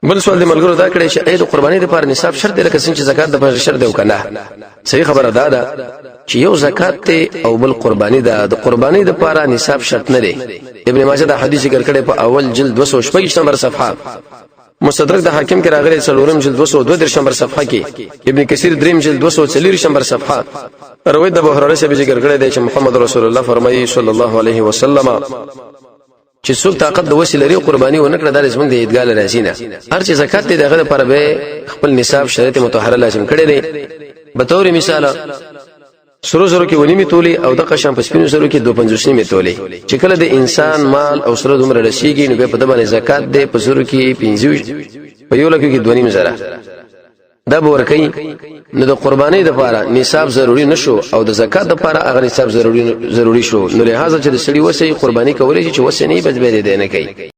بل سوال د ملګرو دا کړی چې اې د قرباني لپاره نصاب شرط دی، لکه څنګه چې زکات د لپاره شرط دی او کنه؟ صحیح خبره دا ده چې یو زکات ته او بل قرباني ده. د قرباني لپاره نصاب شرط نه دی. ابن ماجه دا حدیث ذکر کړی په اول جلد 226 نمبر صفحه، مستدرک د حاکم کې راغلی څلورم جلد 232 نمبر صفحه کې، ابن کثیر دریم جلد 240 نمبر صفحه. روایت د ابو هريره څخه ذکر کړی دی چې محمد رسول الله فرمایي صلی الله علیه وسلم چې څوک طاقت د وسې لري قرباني ونه کړه، دا زمونږ د عیدګاه راځي نه. هر چې زکات دی، دغه لپاره به خپل نصاب شریعت متطهره لازم کړی دی. به تور مثال، سرو زرو کې ونیمه تولې او د قشم په سپینو زرو کې 250 نیمه تولې. چې کله د انسان مال او سره دومره رسیږي، نو به په دبانې زکات دی. په زرو کې 25، په یو لک کې 2.5 زره دا به ورکوي. نو د قربانۍ لپاره نصاب ضروري نشو او د زکات لپاره هغه نصاب ضروري شو. نو لہذا چې د سړي وسه قرباني کولای شي، چې وسه نه، بس به دې نه کوي.